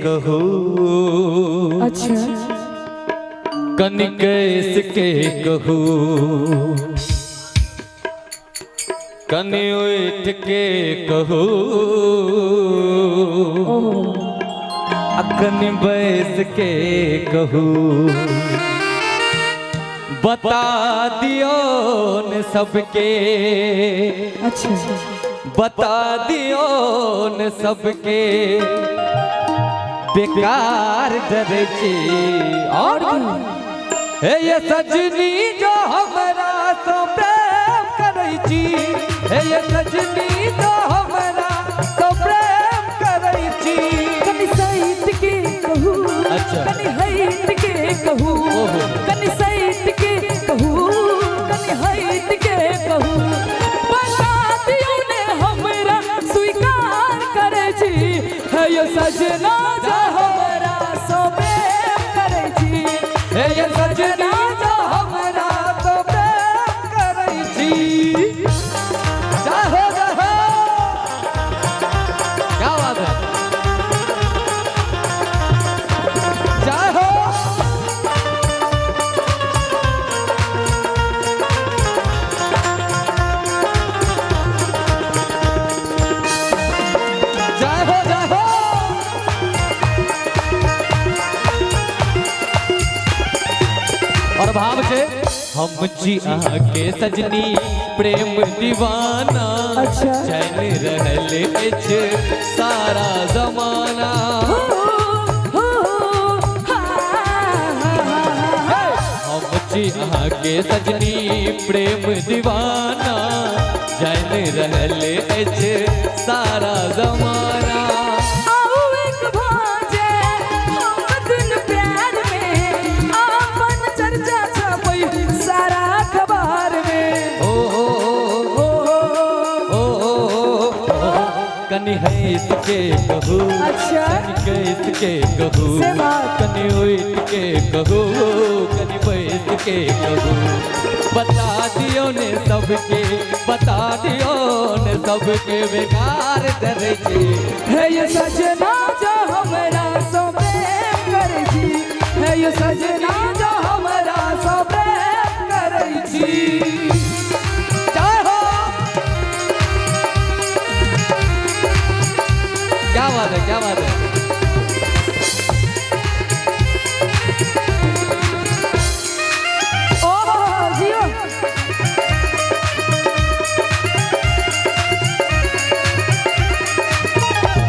कहू। अच्छा। कनि कैस के कहू, कनि उठ के कहू, आ कनि बैस के कहू। बता दियो ने सबके। अच्छा। बता दियो ने सबके बेकार डरे छी। और हे ये सजनी जो हमरा सो प्रेम करै छी, हे ये सजनी जो हमरा सो प्रेम करै छी। कनि सैत के कहू। अच्छा। कनि हैत के कहू। कनि सैत के कहू, कनि हैत के कहू। बता दियो ने हमरा स्वीकार करै छी। हे ये सजना जो हमरा सो प्रेम करै छी। हे ये सजनी जो हमरा सो प्रेम करै छी। जय हो जय हो, क्या बात है, जय हो। जय हो जय हो। और भाव से हम जी आके सजनी प्रेम दीवाना। अच्छा। चैन रहल अछि सारा जमाना। हो हो हा हा हा। हम जी आके सजनी प्रेम दीवाना, चैन रहल अछि सारा जमाना। आऊ एक भाजे हम दिन प्यार में, आपन चर्चा छपई सारा अखबार में। ओ हो हो हो हो, कनि हैत के कहू। अच्छा। कनि कैस के कहू, से बात। कनि उठ के कहू, कनि बैस के कहू। बता दियो ने सबके, बता दियो ने सबके बेकार डरे छी। हे ये सजना जो हमरा सो प्रेम करै छी। हे ये सजना जो हमरा सो प्रेम करै छी। जय हो, क्या बात है, क्या बात है। ओ जियो।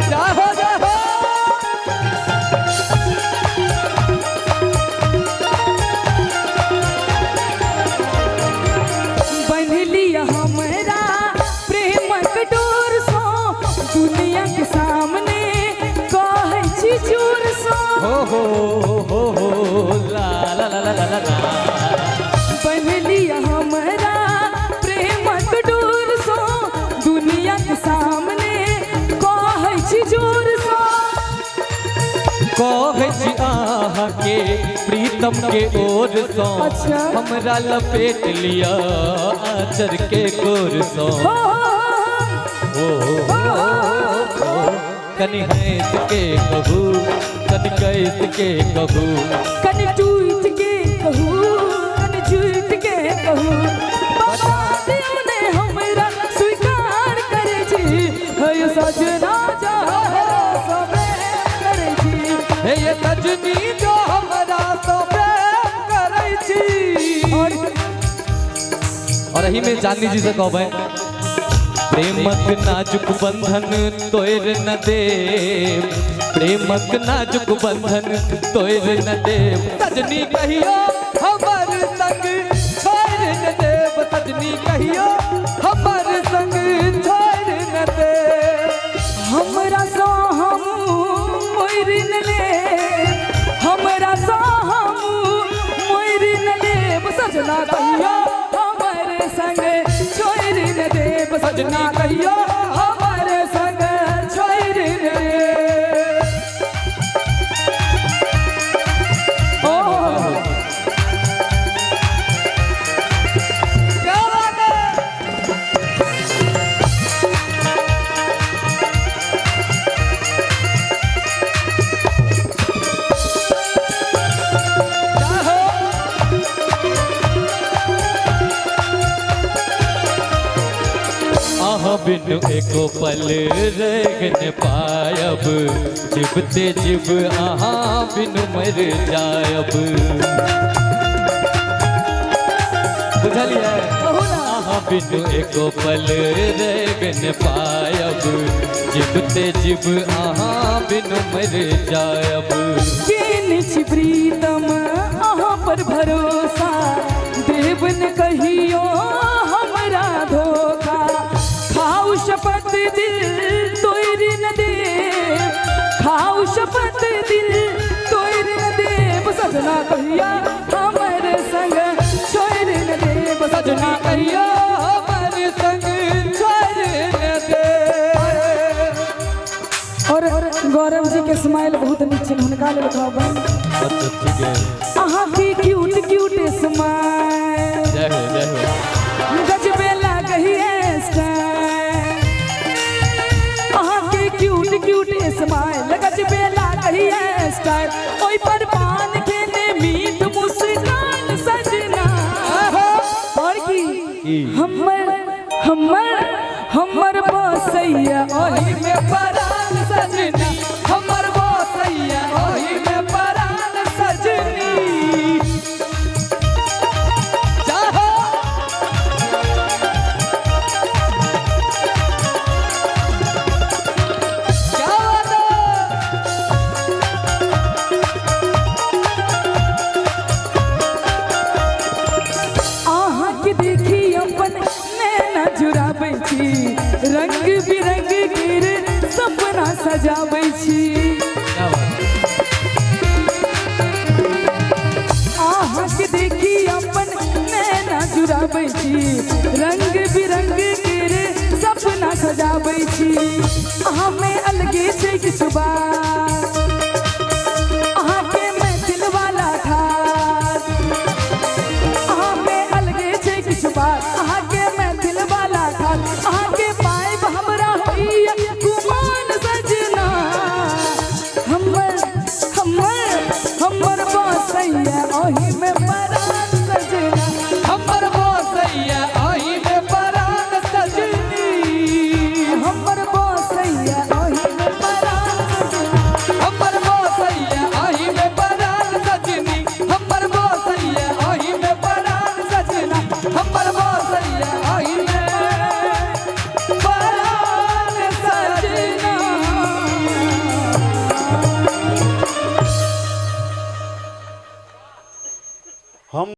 जय हो जय हो। बन्ह लिया हमरा प्रेमक डोर सो, दुनिया के सामने कहै छी जोर सो। हो हो हो हो, ला ला ला ला ला ला। बन्ह लिया हमरा प्रेमक डोर सो, दुनिया के सामने कहै छी जोर सो। कहै छी अहाँके प्रीतम के ओर सँ। अच्छा। हमरा लपेट लिया आचर के कोर सँ। हो हो हो हो, कनि हैत के कहू, कनि कैस के कहू, कनि टूट के कहू, कनि झूठ के कहू। बता दियो ने हमरा स्वीकार करै छी। हे ये सजना जो हमरा सो प्रेम करै छी। हे ये सजनी जो हमरा सो प्रेम करै छी। और एही में चांदनी जी से कहबै, प्रेमक नाजुक बंधन तोड़ न देव, प्रेमक नाजुक बंधन तोड़ न देव। सजनी कहियो हमर संग छोड़ न देव, सजनी कहियो हमर संग छोड़ न देव। हमरा सो हम मोरि न लेब, हमरा सो हम मोरि न लेब। सजना कहियो हमर संग छोड़ न देब, सजना कहियो हमर संग छोड़ न देब। ओ क्या बात है। बिनु एको पल रह न पायब, जीवते जीव अहाँ बिनु मर जायब। बुझलियै? कहू ना। अहाँ बिनु एको पल रह न पायब, जीवते जीव अहाँ बिनु मर जायब। केने छी प्रीतम अहाँ पर भरोसा, देव न कहियो हमरा धोखा। खाउ शपथ दिल तोड़ि न देब, खाउ शपथ दिल तोड़ि न देब। सजना कहिया हमर संग छोड़ि न देब, सजना कहिया हमर संग छोड़ि न देब। और गौरव जी के स्माइल बहुत नीक छनि, हुनका लेल कहबनि। अच्छा ठीक है। अहाँ के क्यूट क्यूट स्माइल, जय हो जय हो। गजबे लागैए स्टाइल। अहाँ के क्यूट क्यूट स्माइल, गजबे लागैए स्टाइल। ओहि पर पान खेने मीठ मुस्कान सजना। और की की? हमर हमर हमर बसैया ओहि में परान सजना, हमर बसैया ओहि में परान सजनी। चाहो क्या बात है? अहाँ के देखी अपन नैना जुड़ाबै छी, रंग बिरंग केर सपना सजाबै छी।